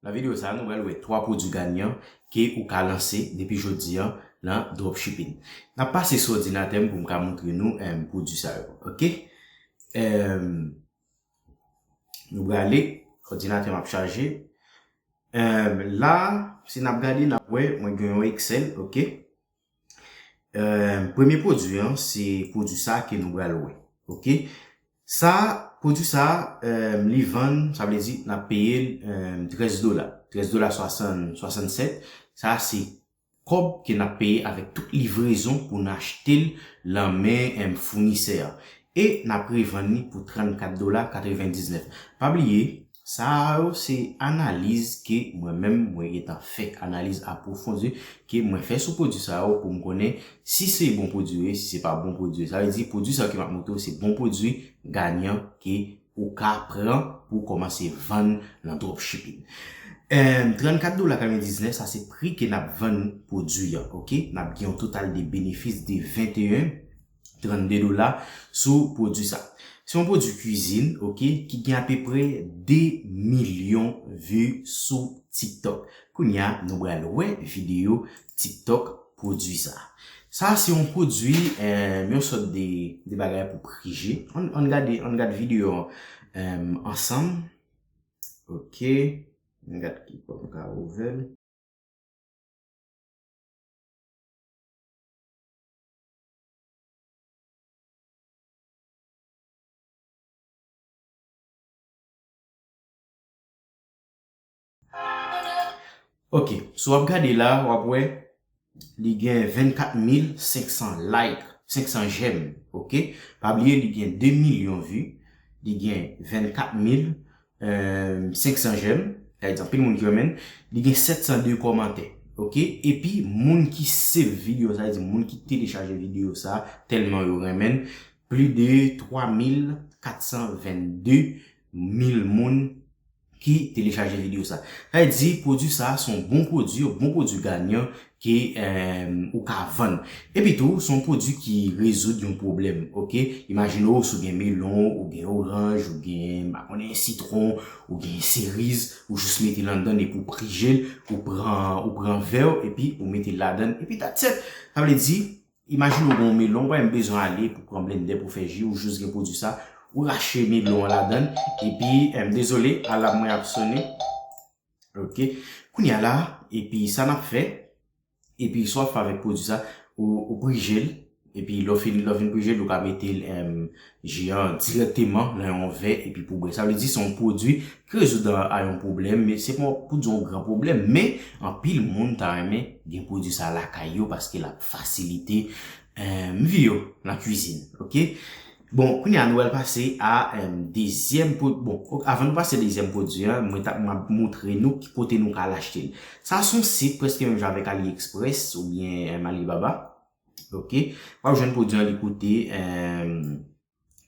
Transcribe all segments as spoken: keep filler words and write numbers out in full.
Nan videyo sa a, nou pral wè twa pwodui ganyan ke ou ka lanse depi jodi a nan dropshipping. N ap pase sou òdinatè m pou m ka montre nou, em, pwodui sa yo, oke? Em, nou prale, òdinatè m ap chaje. Em, la, si n ap gade, n ap wè, mwen gen yon Excel, oke? Em, premye pwodui an, se pwodui sa ke nou pral wè. Oke? Sa, pwodui sa, em, li vann, sa vle di, n ap peye l, em, trèz dola. Trèz dola swasann, swasannsèt. Sa, se kòb ke n ap peye avèk tout livrezon pou n achte l nan men, em, founisè a. E n ap revann li pou trannkat dola katrevendiznèf. Pa bliye, sa yo se analiz ke mwen menm mwen gentan fè, analiz apwofondi ke mwen fè sou pwodui sa yo pou m konnen si se bon pwodui, si se pa bon pwodui. Sa vle di pwodui sa yo ke m ap montre w se bon pwodui ganyan ke ou ka pran pou w kòmanse vann nan dropshipping. Em, trannkat dola katrevendiznèf, sa se pri ke n ap vann pwodui an, oke? N ap gen yon total de benefis de venteyen trannde dola sou pwodui sa. Se yon pwodui kwizin, oke, ki gen apeprè de milyon vi sou TikTok. Kounye a, nou pral wè videyo TikTok pwodui sa. Sa se yon pwodui, em, yon sòt de, de bagay pou prije. Ann, ann gade, ann gade videyo an, em, ansanm. Oke. Ann gade ki bò m ka ouvè l. Ok, si w ap gade la, w ap wè li gen vennkat mil senk san like, senk san j'aime, ok? Pa bliye li gen de milyon vi, li gen vennkat mil, eh, senk san j'aime, sa vle di anpil moun ki renmen l, li gen sèt san de kòmantè, ok? Epi moun ki save videyo sa, sa vle di moun ki telechaje videyo sa, tèlman yo renmen l, plis de twa mil kat san vennde mil moun ki telechaje videyo sa. Sa vle di pwodui sa se yon bon pwodui, yon bon pwodui ganyan ke, em, ou ka vann. Epi tou, se yon pwodui ki rezoud yon pwoblèm, ok? Imajine w, si w gen melon, ou gen oranj, ou gen, m pa konnen, sitwon, ou gen seriz, ou jis mete l anndan epi w prije l, ou pran, ou pran vè w, epi ou mete l ladan, epi that's it. Sa vle di, imajine w gen yon melon, ou pa menm bezwen ale pou pran blendè pou fè ji, ou jis gen pwodui sa, ou rache melon an ladan, epi, em, dezole, alam mwen ap sonnen. Ok. Kounye a la, epi sa n ap fè, epi sa w ap fè avèk pwodui sa, ou, ou prije l, epi lè w fin, lè w fin prije l, ou ka mete l, em, ji an dirèkteman nan yon vè, epi pou bwè. Sa vle di se yon pwodui ki rezoud a, a yon pwoblèm, men se pa pou di yon gran pwoblèm, men anpil moun ta renmen gen pwodui sa lakay yo paske l ap fasilite, em, vi yo nan kwizin, ok? Bon, kounye a nou pral pase a, em, dezyèm pwo-, bon, ok, avan nou pase dezyèm pwodui an, mwen ta, m ap montre nou ki kote nou ka al achte l. Sa se yon sit prèske menm jan avèk AliExpress oubyen, em, Alibaba. Ok? W ap jwenn pwodui an li koute, em,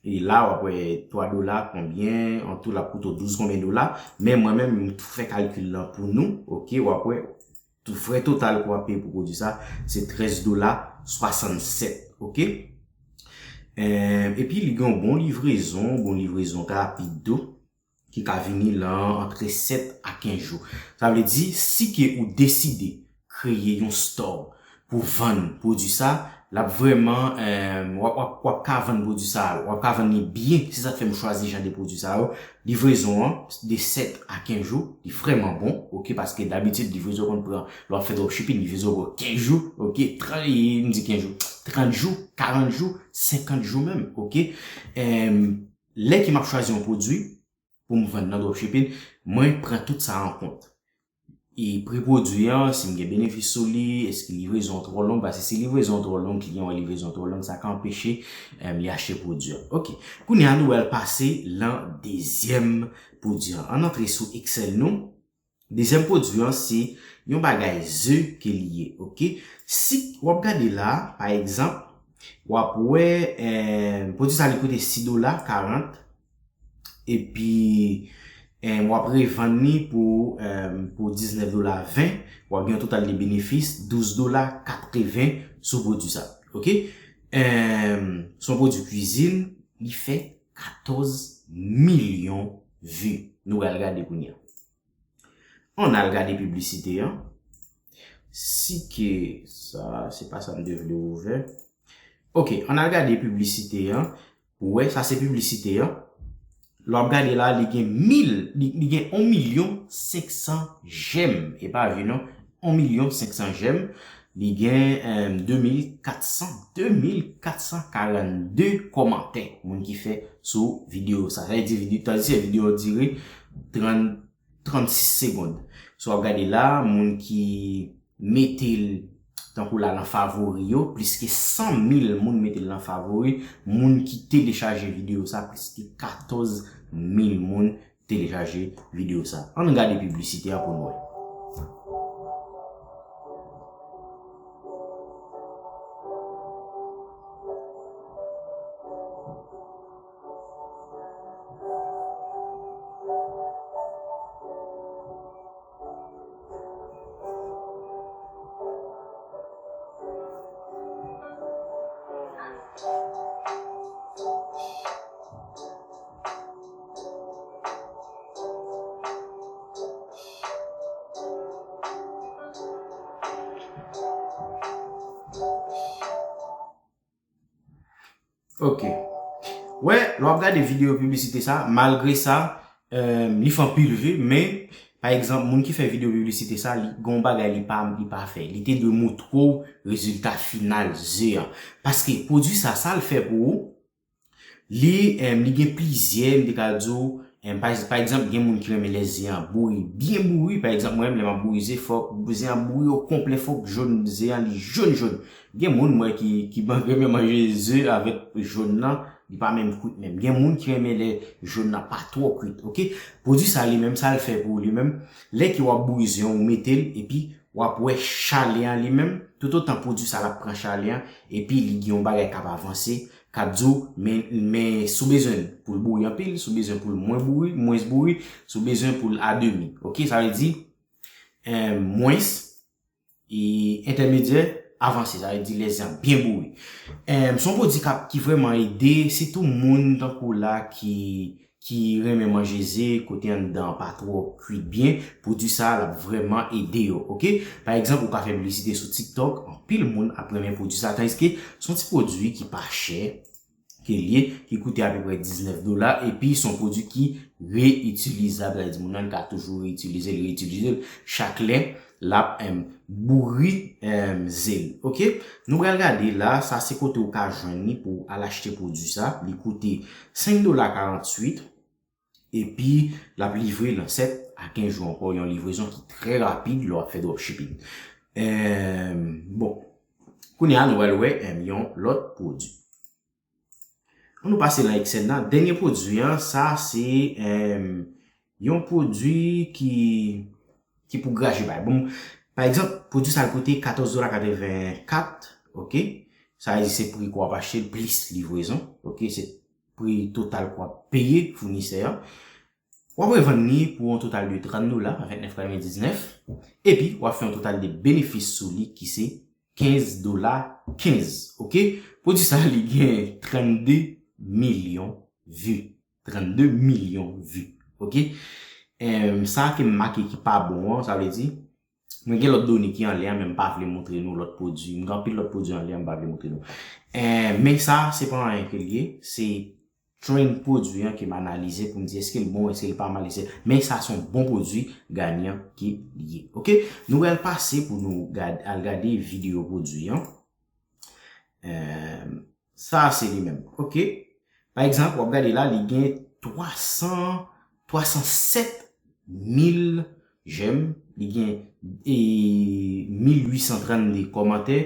e la w ap wè twa dola konbyen, an tou l ap koute w douz konbyen dola, men mwen menm m tou fè kalkil lan pou nou, ok? W ap wè tou frè total ke w ap peye pou pwodui sa, se trèz dola swasannsèt, ok? Em, epi li gen yon bon livrezon, bon livrezon rapid tou, ki ka vini lan antre sèt a kenz jou. Sa vle di, si ke ou deside kreye yon store pou vann pwodui sa, l ap vrèman, em, w ap, w ap, w ap ka vann pwodui sa, w ap ka vann li byen, se sa k fè m chwazi jan de pwodui sa yo. Livrezon an, de sèt a kenz jou, li vrèman bon, ok, paske dabitid, livrezon konn pran, lè w ap fè dropshipping, livrezon pran kenz jou, ok, trant, m di kenz jou, trant jou, karant jou, senkant jou menm, ok. Em, lè ke m ap chwazi yon pwodui pou m vann nan dropshipping, mwen pran tout sa an kont. E pri pwodui an, si m gen benefis sou li, èske livrezon an twò long, paske si livrezon an twò long, kliyan an wè livrezon an twò long, sa ka anpeche, em, li achte pwodui an. Ok, kounye a nou pral pase lan dezyèm pwodui an. Ann antre sou Excel nou. Dezyèm pwodui an, se yon bagay ze ke li ye, ok? Si w ap gade la, pa egzanp, w ap wè, em, pwodui sa li koute sis dola karant, epi, em, w ap revann li pou, em, pou diznèf dola ven, w ap gen yon total de benefis douz dola katreven sou pwodui sa, ok? Em, se yon pwodui kwizin, li fè katòz milyon vi. Nou pral gade kounye a. Ann al gade piblisite an. Si ke sa, se pa sa m te vle ouvè. Ok, ann al gade piblisite an. Ou wè, sa se piblisite an. Lè w ap gade la, li gen mil, li, li gen yon milyon senk san jèm. E pa vi non, yon milyon senk san jèm. Li gen, em, de mil kat san, de mil kat san karannde kòmantè moun ki fè sou videyo sa. Sa vle di, vide-, tandis ke videyo an dire trant, trannsis segonn. Si w ap gade la, moun ki mete l tankou la nan favori yo, plis ke san mil moun mete l nan favori, moun ki telechaje videyo sa, plis ke katòz mil moun telechaje videyo sa. Ann gade piblisite a pou n wè. Ok. Wè, lè w ap gade videyo piblisite sa, malgre sa, em, li fè anpil vi, men, pa egzanp, moun ki fè videyo piblisite sa, li gen yon bagay li pa, li pa fè. Li te dwe montre w rezilta final ze an. Paske pwodui sa, sa l fè pou ou, li, em, li gen plizyè, m te ka di w, em, pa, pa egzanp, gen moun ki renmen lè ze an bouri, byen bouri, pa egzanp, mwen menm, lè m ap bouri ze, fòk ze an bouri o konplè, fòk jòn ze an, li jòn jòn. Gen moun, m wè, ki, ki ban-, renmen manje ze avèk jòn nan, li pa menm kwit menm. Gen moun ki renmen lè jòn nan pa twò kwit, ok? Pwodui sa li menm, sa l fè pou ou li menm, lè ke w ap bouri ze an, ou mete l, epi w ap wè chalè an li menm, toutotan pwodui sa l ap pran chalè an, epi li gen yon bagay k ap avanse, k ap di w, men, men si w bezwen l pou l bouri anpil, si w bezwen pou l mwen bouri, mwens bouri, si w bezwen pou l ademi. Ok, sa vle di, eh, mwens, e entèmedyè, avanse, sa vle di lè ze an byen bouri. Eh, se yon pwodui k ap, ki vrèman ede, sitou moun tankou w la ki, ki renmen manje ze, kote anndan an pa twò kwit byen, pwodui sa a l ap vrèman ede yo, ok? Pa egzanp, ou ka fè piblisite sou TikTok, anpil moun ap renmen pwodui sa, tandiske se yon ti pwodui ki pa chè, ke l ye, ki koute apeprè diznèf dola, epi se yon pwodui ki reyitilizab, sa vle di moun nan ka toujou reyitilize l, reyitilize l, chak lè l ap, em, bouri, em, ze l. Ok? Nou pral gade la, sa se kote ou ka jwenn li pou w al achte pwodui sa. Li koute senk dola karanntuit, epi l ap livre nan sèt a kenz jou ankò, yon livrezon ki trè rapid lè w ap fè dropshipping. Em, bon, kounye a, nou pral wè, em, yon lòt pwodui. Ann nou pase nan Excel nan. Dènye pwodui an, sa se, em, yon pwodui ki, ki pou graje bay. Bon, pa egzanp, pwodui sa l koute katòz dola katrevenkat, ok? Sa vle di se pri ke w ap achte l plis livrezon, ok? Se pri total ke w ap peye founisè an. W ap revann li pou yon total de trant dola, vennèf katrevendiznèf, epi w ap fè yon total de benefis sou li ki se kenz dola kenz, ok? Pwodui sa, li gen trannde milyon vi. Trannde milyon vi, ok? Em, sa ke m make ki pa bon an, sa vle di, mwen gen lòt done ki anlè an, men m pa vle montre nou lòt pwodui. M gen anpil lòt pwodui anlè an, m pa vle montre nou. Em, men sa, se pa anyen ke l ye, se trend pwodui an ke m analize pou m di èske l bon, èske l pa mal, èske, men sa se yon bon pwodui ganyan ke l ye. Ok? Nou pral pase pou nou gad-, al gade videyo pwodui an. Em, sa se li menm. Ok? Pa egzanp, w ap gade la, li gen twa san, twa san sèt mil jèm, li gen, e, mil uit san trannde kòmantè,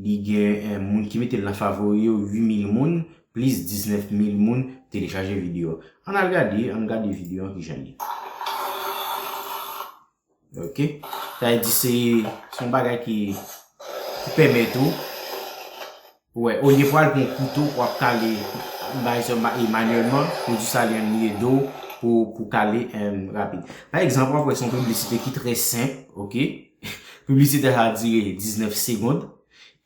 li gen, e, moun ki mete l nan favori yo, uit mil moun, plis diznèf mil moun telechaje videyo a. Ann al gade, ann gade videyo an kijan l ye. Ok? Sa vle di se, se yon bagay ki, ki pèmèt ou Ou wè, olye pou w al pran yon kouto pou w ap kale bagay sa ma-, e manyèlman, pwodui sa li menm li ede w pou, pou kale, em, rapid. Pa egzanp, w ap wè se yon piblisite ki trè senp, ok? Piblisite sa dire diznèf segonn,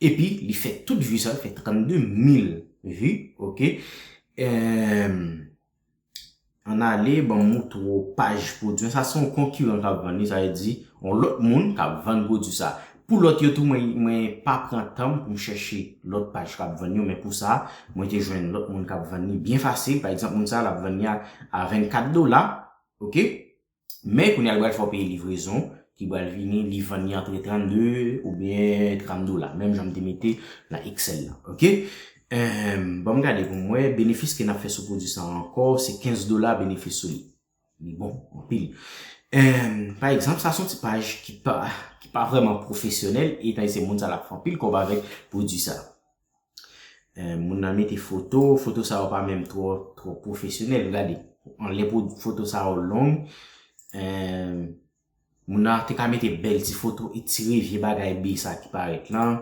epi li fè tout vi sa, li fè trannde mil vi, ok? Em, Ann ale, ban m montre w paj pwodui an. Sa se yon konkiran k ap vann li, sa vle di yon lòt moun k ap vann pwodui sa. Pou lòt yo tou, mwen, mwen pa pran tan m pou m chèche lòt paj k ap vann yo, men pou sa, mwen te jwenn lòt moun k ap vann li byen fasil. Pa egzanp, moun sa a, l ap vann li a, a vennkat dola, oke? Men kounye a, li pral fè w peye livrezon, ki pral vini, li vann li antre trannde oubyen trant dola, menm jan m te mete nan Excel la, oke? Em, ban m gade pou m wè, benefis ke n ap fè sou pwodui sa a ankò, se kenz dola benefis sou li. Li bon, anpil. Em, pa egzanp, sa se yon ti paj ki pa, ki pa vrèman pwofesyonèl, e tandiske moun sa l ap fè anpil kòb avèk pwodui sa. Em, moun nan mete foto, foto sa yo pa menm twò, twò pwofesyonèl, gade. Anlè pou foto sa yo long, em, moun nan te ka mete bèl ti foto, etire vye bagay B sa ki parèt lan,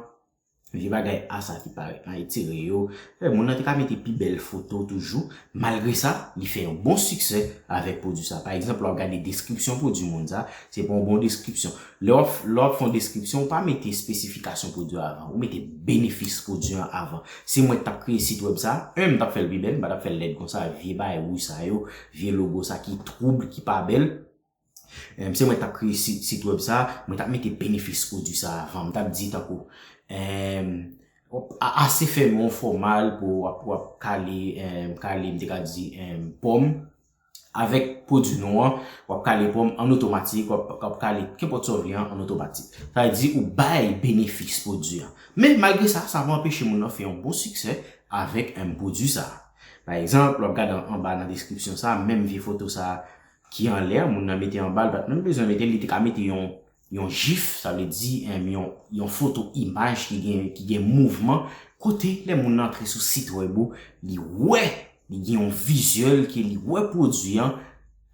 vye bagay A sa ki parèt lan, etire yo. E, moun nan te ka mete pi bèl foto toujou. Malgre sa, li fè yon bon siksè avèk pwodui sa. Pa egzanp, lè w ap gade deskripsyon pwodui moun sa, se pa yon bon deskripsyon. Lè w ap, lè w ap fè yon deskripsyon, ou pa mete espesifikasyon pwodui an avan, ou mete benefis pwodui an avan. Si mwen t ap kreye sit wèb sa, en, m t ap fè l pi bèl, m pa t ap fè l lèd konsa, vye bagay wouj sa yo, vye logo sa ki twoub, ki pa bèl. Em, si mwen t ap kreye sit, sit wèb sa, mwen t ap mete benefis pwodui sa avan. M t ap di tankou, em, a, ase fèmen yon fòmal pou w ap, w ap kale, em, kale, m te ka di, em, pòm. Avèk pwodui nou an, w ap kale pòm an otomatik, w ap, w ap kale kenpòt sa w vle an, an otomatik. Sa vle di ou bay benefis pwodui an. Men malgre sa, sa pa anpeche moun nan fè yon bon siksè avèk, em, pwodui sa. Pa egzanp, lè w ap gade an, anba nan deskripsyon sa, menm vye foto sa ki anlè, moun nan mete anba, li pa t menm bezwen mete l, li te ka mete yon, yon jif, sa vle di, em, yon, yon foto imaj ki gen, ki gen mouvman, kote lè moun nan antre sou sit wèb ou, li wè, li gen yon vizyèl ke li wè pwodui an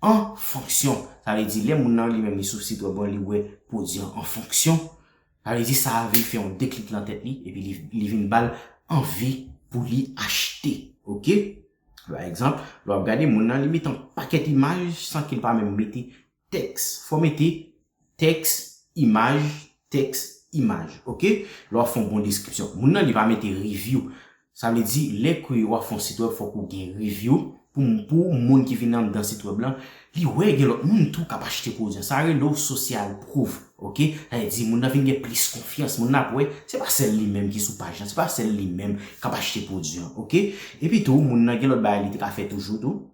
an fonksyon. Sa vle di, lè moun nan li menm li sou sit wèb ou an, li wè pwodui an an fonksyon. Sa vle di, sa vin fè yon deklik nan tèt li, epi li, li vin ba l anvi pou li achte. Oke? Pa egzanp, lè w ap gade moun nan, li mete yon pakèt imaj san ke l pa menm mete tèks. Fò w mete tèks, imaj, tèks, imaj. Oke? Lè w ap fè yon bon deskripsyon. Moun nan, li pa mete review. Sa vle di, lè ke w ap fè yon sit wèb, fòk ou gen review. Pou, pou moun ki vin anndan sit wèb lan, li wè gen lòt moun tou k ap achte pwodui an. Sa rele w social proof. Oke? Sa vle di, moun nan vin gen plis konfyans. Moun nan ap wè, se pa sèl li menm ki sou paj lan, se pa sèl li menm k ap achte pwodui an. Oke? Epi tou, moun nan gen lòt bagay li te ka fè toujou tou.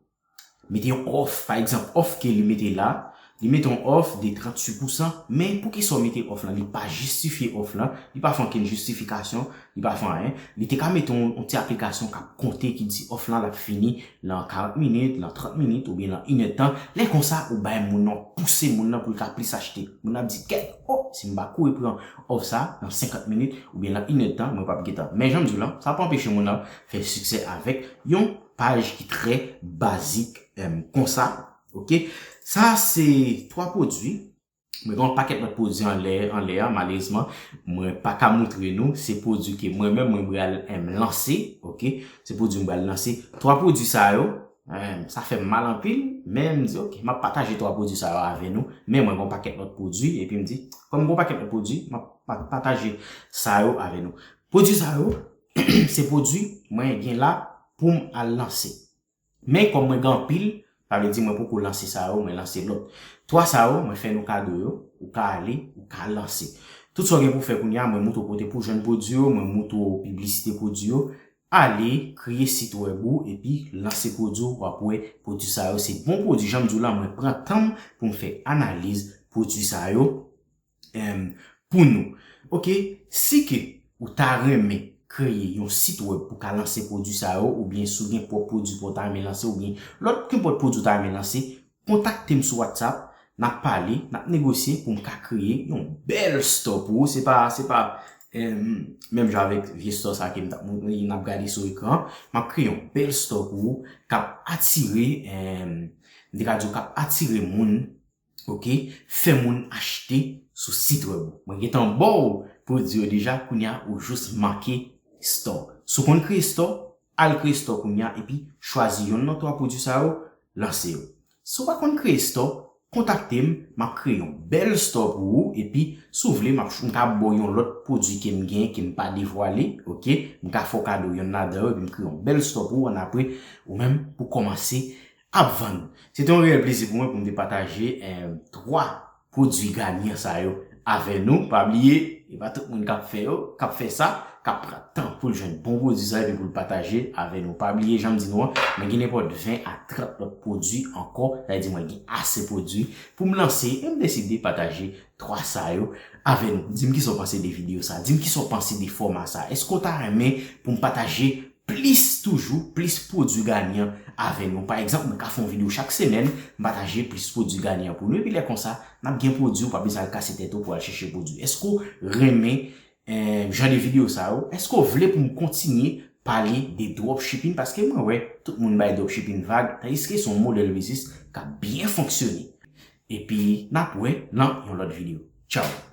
Mete yon òf, pa egzanp, òf ke li mete la, li mete yon òf de tranntuit pousan, men poukisa w mete òf lan? Li pa jistifye òf lan, li pa fè okenn jistifikasyon, li pa fè anyen. Li te ka mete yon, yon ti aplikasyon k ap konte ki di òf lan l ap fini nan karant minit, nan trant minit, oubyen nan inèdtan. Lè konsa, ou bay moun nan, pouse moun nan pou l ka plis achte. Moun nan ap di, kèt, o, si m pa kouri pran òf sa nan senkant minit, oubyen nan inèdtan, mwen p ap gentan. Men jan m di w lan, sa pa anpeche moun nan fè siksè avèk yon paj ki trè bazik, em, konsa. Oke? Sa se twa pwodui. Mwen gen yon pakèt lòt pwodui anlè, anlè a, malerezman, mwen pa ka montre nou. Se pwodui ke mwen menm, mwen pral, em, lanse. Oke? Se pwodui mwen pral lanse. Twa pwodui sa yo, em, sa fè m mal anpil, men m di, oke, m ap pataje twa pwodui sa yo avè nou. Men mwen gen yon pakèt lòt pwodui, epi m di, kòm m gen yon pakèt lòt pwodui, m ap pa-, pataje sa yo avè nou. Pwodui sa yo, se pwodui mwen gen la pou m al lanse. Men kòm mwen gen anpil, sa vle di mwen poko lanse sa yo, mwen lanse lòt. Twa sa yo, mwen fè nou kado yo, ou ka ale, ou ka lanse. Tout sa w gen pou fè kounye a, mwen moutre w kote pou jwenn pwodui yo, mwen moutre w piblisite pwodui yo. Ale, kreye sit wèb ou, epi lanse pwodui w, w ap wè pwodui sa yo se bon pwodui. Jan m di w la, mwen pran tan m pou m fè analiz pwodui sa yo, em, pou nou. Oke, si ke ou ta renmen kreye yon sit wèb pou ka lanse pwodui sa yo, oubyen si w gen pwòp pwodui pa w ta renmen lanse, oubyen lòt kenpòt pwodui w ta renmen lanse, kontakte m sou WhatsApp, n ap pale, n ap negosye pou m ka kreye yon bèl store pou ou. Se pa, se pa, em, menm jan avèk vye store sa ke m t ap, n ap gade sou ekran, m ap kreye yon bèl store pou ou k ap atire, em, m te ka di w k ap atire moun, oke, fè moun achte sou sit wèb ou. Mwen gentan ba w pwodui yo deja, kounye a ou jis make store. Si w konn kreye store, al kreye store kounye a, epi chwazi yonn nan twa pwodui sa yo, lanse yo. Si w pa konn kreye store, kontakte m, m ap kreye yon bèl store pou ou, epi si w vle, m ap, m ka ba w yon lòt pwodui ke m gen, ke m pa devwale, oke? M ka fè w kado yonn ladan yo, epi m kreye yon bèl store pou ou, annapre, ou menm, pou kòmanse ap vann. Se te yon reyèl plezi pou mwen pou m te pataje twa pwodui ganyan sa yo avè nou. Pa bliye, e pa tout moun k ap fè yo, k ap fè sa, k ap pran tan pou l jwenn bon pwodui sa epi pou l pataje avè nou. Pa bliye, jan m di nou an, mwen gen nenpòt ven a trant lòt pwodui ankò. Sa vle di mwen gen ase pwodui pou m lanse e m deside pataje twa sa yo avè nou. Di m kisa w panse de videyo sa. Di m kisa w panse de fòma sa. Èske w ta renmen pou m pataje plis toujou, plis pwodui ganyan avè nou? Pa egzanp, mwen ka fè yon videyo chak semèn, m pataje plis pwodui ganyan pou nou. Epi lè konsa, n ap gen pwodui, ou pa bezwen al kase tèt ou pou al chèche pwodui. Èske w renmen eh, jan de videyo sa yo? Èske w vle pou m kontinye pale de dropshipping? Paske mwen wè tout moun bay dropshipping vag, tandiske se yon modèl biznis k ap byen fonksyone. Epi n ap wè nan yon lòt videyo. Tchaw!